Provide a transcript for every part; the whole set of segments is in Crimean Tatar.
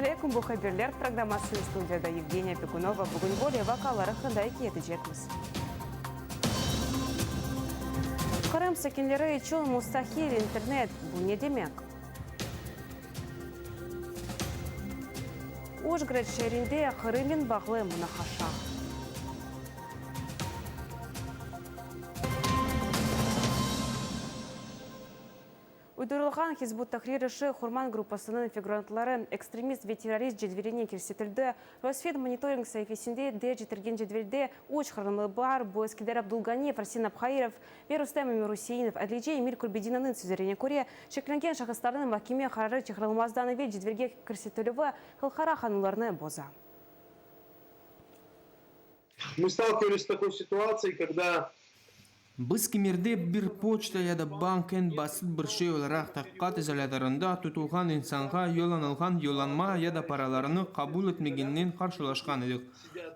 aleykum, bu Haberler programması, studiyada Yevgeniya Pekunova. Bugün böyle vaqialar aqqında ikâye etecekmiz. Qırım sakinleri içün mustaqil internet, bu ne demek? Ujgorod şeerinde Qırımnen bağlı munaqaşa. Uydurılğan Hizb ut-Tahrir işi Hurman gruppasınıñ figurantları ekstremist ve terrorist cedveline kirsetildi. Rosfed monitoring saifesinde derc etilgen cedvelde üç qırımlı bar, bu Eskender Abdulganiyev, Arsen Abhairov ve Rustem Emiruseinov. Adliyeci Emil Kurbedinovnıñ sözlerine köre, şeklengen şahıslarnıñ mahkeme qararı çıqarılmazdan evel cedvelge kirsetilüvi halqara qanunlarnı boza. Мы сталкивались с такой ситуацией, когда. Biz kimerde bir poçta ya da bank eñ basit bir şey olaraq taqiqat izolâtorında tutulğan insanğa yollanılğan yollanma ya da paralarını qabul etmegeninen qarşılaşqan edik.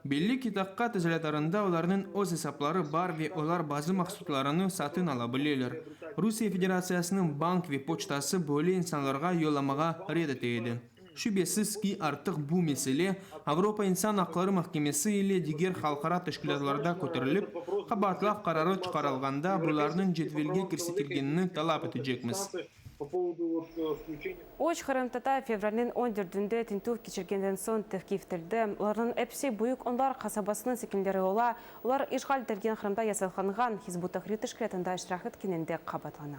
Belli ki, taqiqat izolâtorında olarnıñ öz esapları bar ve olar bazı mahsutlarını satın ala bileler. Rusiye Federatsiyasınıñ bank ve poçtası böyle insanlarğa yollamağa red ete edi. Şübesiz ki, artıq bu mesele Avropa insan aqları mahkemesi ile diger halqara teşkilâtlarda köterilip, qabaatlav qararı çıqarılğanda bularnıñ cedvelge kirsetilgenini talap etecekmiz. Üç qırımtatar fevralniñ on dördünde tintüv keçirgenden soñ tevqif etildi. Olarnıñ episi Büyük Onlar qasabasınıñ sakinleri ola. Olar işğal etilgen Qırımda yasaqlanğan Hizb ut-Tahrir teşkilâtında iştirak etkeninde qabaatlana.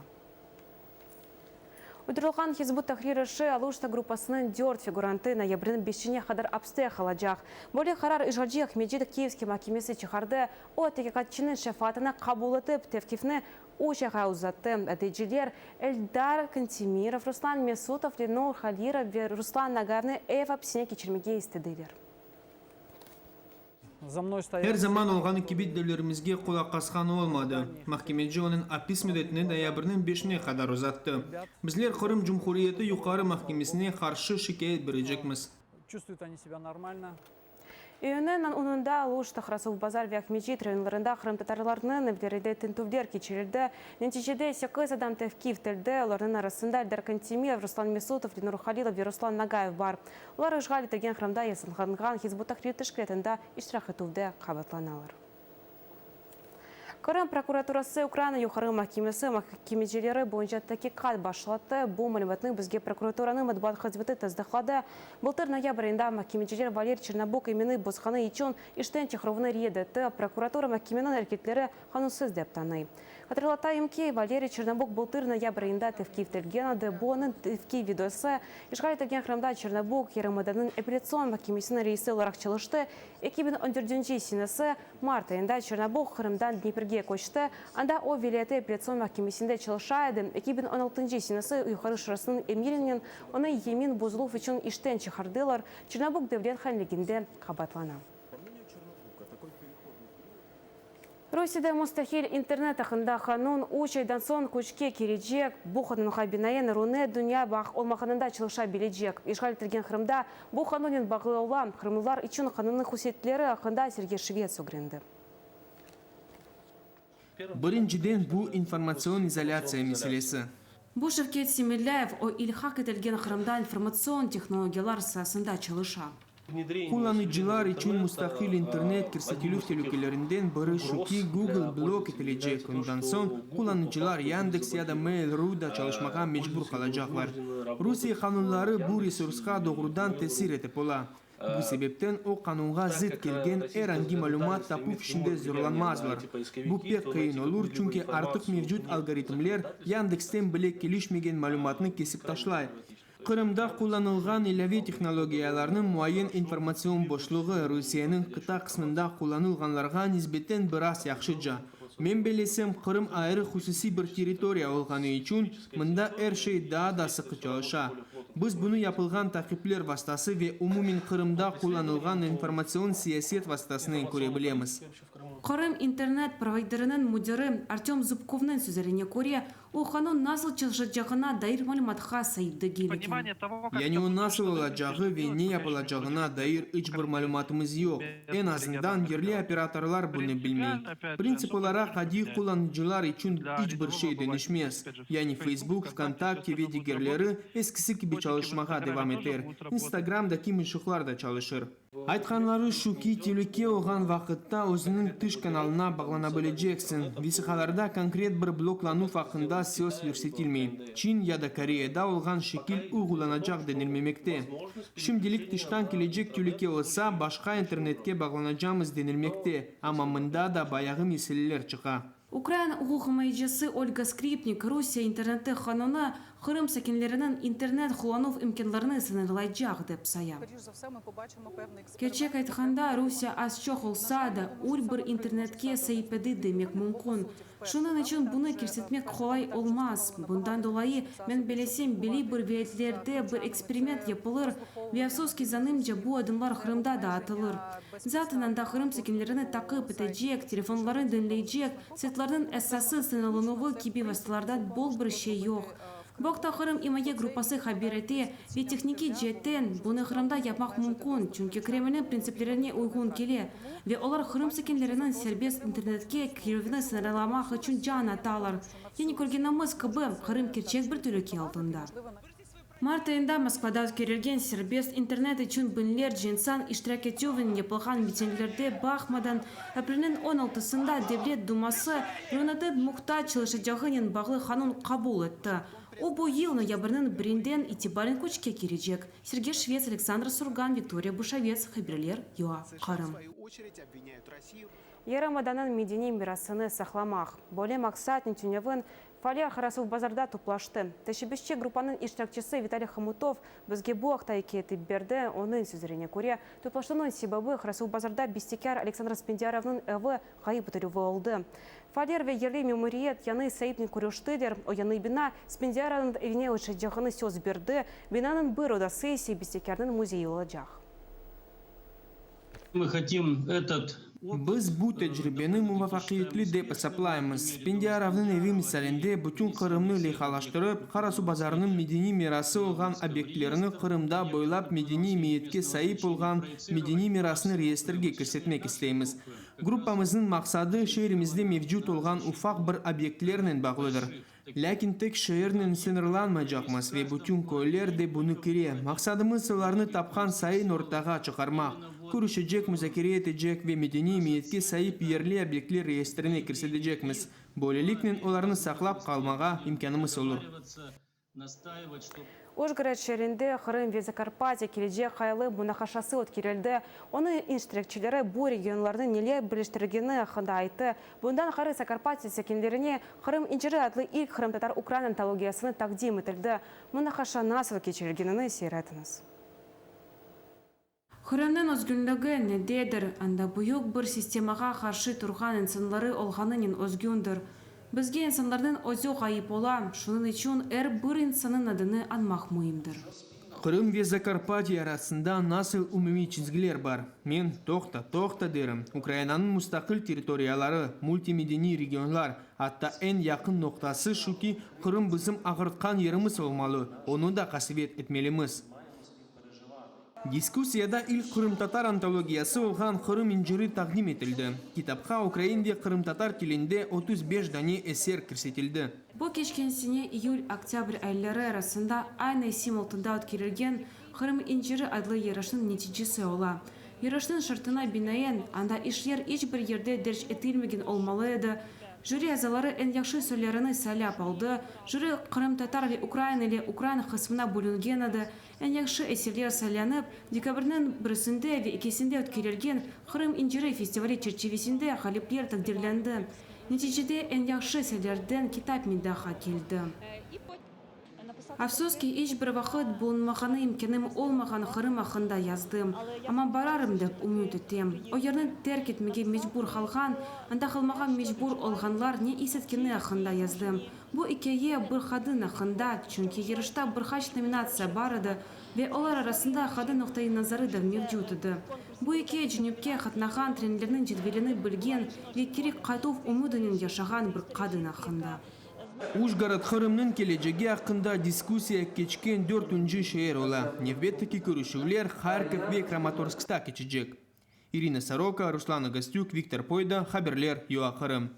Uydurılğan Hizb ut-Tahrir işi Aluşta gruppasınıñ dört figurantı noyabrniñ beşine qadar apste qalacaq. Böyle qarar işğalci Aqmescit Kiyevskiy mahkemesi çıqardı. O, taqiqatçınıñ şefaatını qabul etip, tevqifni üç ayğa uzattı. Adliyeciler Eldar Kantemirov, Ruslan Mesutov, Lenur Halirov ve Ruslan Nagayevni ev apsine keçirmege istediler. Er zaman olğanı kibi delillerimizge qulaq asqan olmadı. Mahkemeci onıñ apis müddetini noyabrniñ beşine qadar uzattı. Bizler Qırım Cumhuriyeti Yuqarı mahkemesine qarşı şikâyet berecekmiz. İyünniñ onunda Aluşta, Qarasuvbazar ve Aqmescit rayonlarında qırımtatarlarnıñ evlerinde tintüvler keçirildi. Neticede sekiz adam tevqif etildi, olarnıñ arasında Eldar Kantemirov, Ruslan Mesutov, Lenur Halilov ve Ruslan Nagayev bar. Olar işğal etilgen Qırımda yasaqlanğan Hizb ut-Tahrir teşkilâtında iştirak etüvde qabaatlanalar. Qırım prokuraturası Ukraina Yuqarı mahkemesi mahkemecileri boyunca taqiqat başlattı. Bu malümatnı bizge prokuraturanıñ matbuat hızmeti tasdıqladı. Bıltır noyabr ayında mahkemeciler Valer Çernobok emini bozğanı içün işten çıqaruvnı red etti. Prokuratura mahkemeniñ areketleri qanunsız dep tanıy. Hatırlatayım ki, Valeriy Çernobuk bıltır noyabr ayında tevqif etilgen edi. Bu onıñ tevqif videosı. İşğal etilgen Qırımda Çernobuk yarımadanıñ apellâtsion mahkemesiniñ reisi olaraq çalıştı. 2014 senesi mart ayında Çernobuk Qırımdan Dneprge köçti, anda o vilâyeti apellâtsion mahkemesinde çalışa edi. 2016 senesi Yuqarı Şurasınıñ emirinen onı yemin bozuluv içün işten çıqardılar. Çernobuk devlet hainliginde qabaatlana. Rusiyede mustaqil internet aqqında qanun üç aydan soñ küçke kirecek. Bu qanunğa binaen, Runet dünya bağ olmağanında çalışa bilecek. İşğal etilgen Qırımda bu qanunnen bağlı ola. Qırımlılar içün qanunnıñ hususiyetleri aqqında Sergey Şvets ögrendi. Birinciden, bu informatsion izolâtsiya meselesi. Bu Şevket Semedlâyev, o ilhaq etilgen Qırımda informatsion tehnologiyalar saasında çalışa. Qullanıcılar içün mustaqil internet kirsetilüv telükelerinden biri şu ki, Google blok etilecek, ondan soñ qullanıcılar Yandex ya da Mail.ru da çalışmağa mecbur qalacaqlar. Rusiye qanunları bu resursqa doğrudan tesir etip ola. Bu sebepten o qanunğa zıt kelgen er angi malümat tapuv işinde zorlanmazlar. Bu pek qıyın olur, çünki artıq mevcut algoritmler Yandexten bile kelişmegen malümatnı kesip taşlay. Qırımda qullanılğan ilâve tehnologiyalarnıñ muayyen informatsion boşluğı Rusiyeniñ qıta qısmında qullanılğanlarğa nisbeten biraz yahşıca. Men bellesem, Qırım ayrı hususiy bir territoriya olğanı içün, mında er şey daa da sıqı çalışa. Biz bunı yapılğan taqipler vastası ve umumen Qırımda qullanılğan informatsion siyaset vastasınen köre bilemiz. Qırım internet provayderiniñ müdiri Artöm Zubkovnıñ sözlerine köre, o qanun nasıl çalışacağına dair malümatqa saip degil eken. Yani o nasıl olacağı ve ne yapılacağına dair iç bir malümatımız yoq. Eñ azından yerli operatorlar bunı bilmey. Printsip olaraq adiy qullanıcılar içün iç bir şey deñişmez. Yani Facebook, VKontakte ve digerleri eskisi kibi çalışmağa devam eter, Instagramdaki mışıqlar da çalışır. Aytqanları şu ki, telüke olğan vaqıtta özüniñ tış kanalına bağlana bileceksiñ. Vesiqalarda konkret bir bloklanuv aqqında söz yürsetilmey. Çin ya da Koreyada olğan şekil uyğulanacaq denilmemekte. Şimdilik tıştan kelecek telüke olsa, başqa internetke bağlanacamız denilmekte, amma mında da bayağı meseleler çıqa. Ukraina uquqimayecisi Olga Skripnik, Rusiye interneti qanunı Qırım sakinleriniñ internet qullanuv imkânlarını sıñırlaycaq, dep saya. Kerçek aytqanda, Rusiye az-çoq olsa da, ür bir internetke saip edi demek mümkün. Şunıñ içün bunı kirsetmek qolay olmaz. Bundan dolayı, men belesem, belli bir vilâyetlerde bir eksperiment yapılır, ve afsus ki, zanımca, bu adımlar Qırımda da atılır. Zaten anda Qırım sakinlerini taqip etecek, telefonlarını diñleycek, saytlarnıñ esassız sıñırlanuvı kibi vastalardan bol bir şey yoq. Bu aqta Qırım imaye gruppası haber ete ve tehnikiy ceetten bunı Qırımda yapmaq mümkün, çünki Kremlniñ printsiplerine uyğun kele ve olar Qırım sakinleriniñ serbest internetke kirüvini sıñırlamaq içün can atalar. Yani körgenimiz kibi, Qırım kerçek bir telüke altında. Mart ayında Moskvada ötkerilgen serbest internet içün biñlerce insan iştirak etüvinen yapılğan mitinglerde baqmadan, aprelniñ on altısında Devlet duması Runeted muhtac çalışacağınen bağlı qanun qabul etti. O, bu yıl noyabrniñ birinden itibaren küçke kirecek. Sergey Şvets, Aleksandra Surgan, Viktoriya Buşovets, haberler, UA, Qırım. Yarımadanıñ medeniy mirasını saqlamaq, böyle maqsatnen tünevin Faaller Qarasuvbazarda toplaştı. Teşebbüsçi gruppanıñ iştirakçisi Vitaliy Homutov bizge bu aqta ikâye etip berdi. Onıñ sözlerine köre, toplaşuvnıñ sebebi Qarasuvbazarda bestekâr Aleksandr Spendiarovnıñ evi ğayıp etilüvi oldı. Faaller ve yerli memuriyet yañı saipnen körüştiler, o yañı bina Spendiarovnıñ evine oşaycağını söz berdi, binanıñ bir odası ise bestekârnıñ müzeyi olacaq. Mı hotim etot. Biz bu tecribeni muvafaqiyetli dep esaplaymız. Spendiarovnıñ evi misalinde bütün Qırımnı leyhalaştırıp, Qarasuvbazarnıñ medeniy mirası olğan obyektlerini Qırımda boylap medeniy emiyetke saip olğan medeniy mirasnı reyestrge kirsetmek isteymiz. Gruppamıznıñ maqsadı şeerimizde mevcut olğan ufaq bir obyektlernen bağlıdır. Lâkin tek şeernen sıñırlanmaycaqmız ve bütün köyler de bunı kire. Maqsadımız, olarnı tapqan sayın ortağa çıqarmaq, körüşecek, muzakere etecek ve medeniy emiyetke saip yerli obyektler reyestrine kirsetecekmiz. Böyleliknen olarnı saqlap qalmağa imkânımız olur. Ujgorod şeerinde Qırım ve Zakarpatye kelecek haylı munaqaşası ötkerildi. Onıñ iştirakçileri bu regionlarnı neler birleştirgeni aqqında ayttı. Bundan ğayrı Zakarpatye sakinlerine Qırım inciri adlı ilk qırımtatar-ukrain antologiyasını taqdim etildi. Munaqaşa nasıl keçirilgenini seyir etiñiz. Qırımnıñ özgünligi nededir? Anda büyük bir sistemağa qarşı turğan insanları olğanınen özgündir. Bizge insanlarnıñ özü ğayıp ola, şunıñ içün er bir insannıñ adını añmaq müimdir. Qırım ve Zakarpatye arasında nasıl umumiy çizgiler bar? Men, toqta, toqta derim, Ukrainanıñ mustaqil territoriyaları, multimedeniy regionlar, atta eñ yaqın noqtası şu ki, Qırım bizim ağırtqan yerimiz olmalı, onı da qasevet etmelimiz. Diskussiyada ilk qırımtatar antologiyası olğan Qırım inciri taqdim etildi. Kitapqa ukrain ve qırımtatar tilinde 35 dane eser kirsetildi. Bu keçken sene iyül-oktâbr ayları arasında aynı isim altında ötkerilgen Qırım inciri adlı yarışnıñ neticesi ola. Yarışnıñ şartına binaen, anda işler iç bir yerde derc etilmegen olmalı edi, Jüri azaları eñ yahşı eserlerini saylap aldı, jüri qırımtatar ve ukrain ile ukrain qısmına bölüngen edi, Eñ yahşı eserler saylanıp, dekabrniñ birisinde ve ekisinde ötkerilgen Qırım inciri festivali çerçivesinde ğalipler taqdirlendi. Neticede eñ yahşı eserlerden kitap meydanğa keldi. Afsus ki, iç bir vaqıt bulunmağanı imkânım olmağan Qırım aqqında yazdım. Amma bararım dep ümüt etem. O yerni terk etmege mecbur qalğan, anda qalmağa mecbur olğanlar ne is etkeni aqqında yazdım. Bu ikâye bir qadın aqqında, çünki yarışta bir qaç nominatsiya bar edi ve olar arasında qadın noqta-i nazarı da mevcut edi. Bu ikâye cenüpke qatnağan trenlerniñ cedvelini bilgen ve keri qaytuv ümüdinen yaşağan bir qadın aqqında. Ujgorod Qırımnıñ kelecegi aqqında diskussiya keçken dörtünci şeer ola. Nevbetteki körüşüvler Harkov ve Kramatorskta keçecek. İrina Soroka, Ruslana Gostük, Viktor Poyda, haberler, UA Qırım.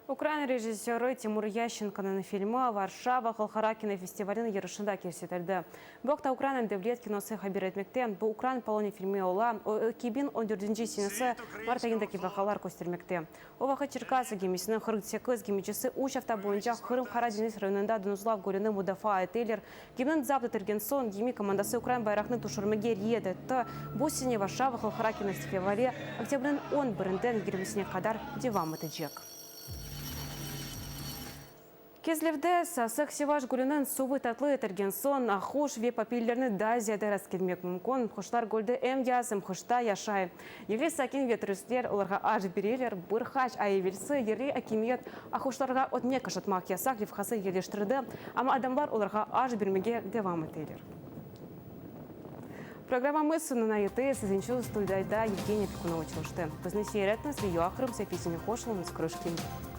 Ukrain rejissörı Timur Yaşçenkonıñ filmi Varşava halqara kinofestivaliniñ yarışında kirsetildi. Bu aqta Ukraina devlet kinosı haber etmekte. Bu ukrain-poloniya filmi ola, o, 2014 senesi mart ayındaki vaqialar köstermekte. O vaqıt Çerkası gemisiniñ 48 gemicisi üç afta boyunca Qırım Qara deñiz rayonında Donuzlav gölüni mudafaa eteler. Gemini zapt etilgen soñ, gemi komandası ukrain bayraqnı tüşürmege red etti. Bu sene Varşava halqara kinofestivali oktâbrniñ on birinden yigirmisine qadar devam etecek. Kezlevde Sasıq Sivaş gölüniñ suvı tatlı etilgen soñ, aquş ve papiylerni daa ziyade rastkelmek mümkün. Quşlar gölde em yaz, em qışta yaşay. Yerli sakin ve turistler olarğa aş bereler. Bir qaç ay evelsi yerli akimiyet aquşlarğa ötmek aşatmaq yasaq levhası yerleştirdi, amma adamlar olarğa aş bermege devam eteler. Programmamız soñuna yete. Siziñ içün studiyada Yevgeniya Pikunova çalıştı. Bizni seyir etiñiz ve UA Qırım saifesine qoşulıñız. Körüşkence!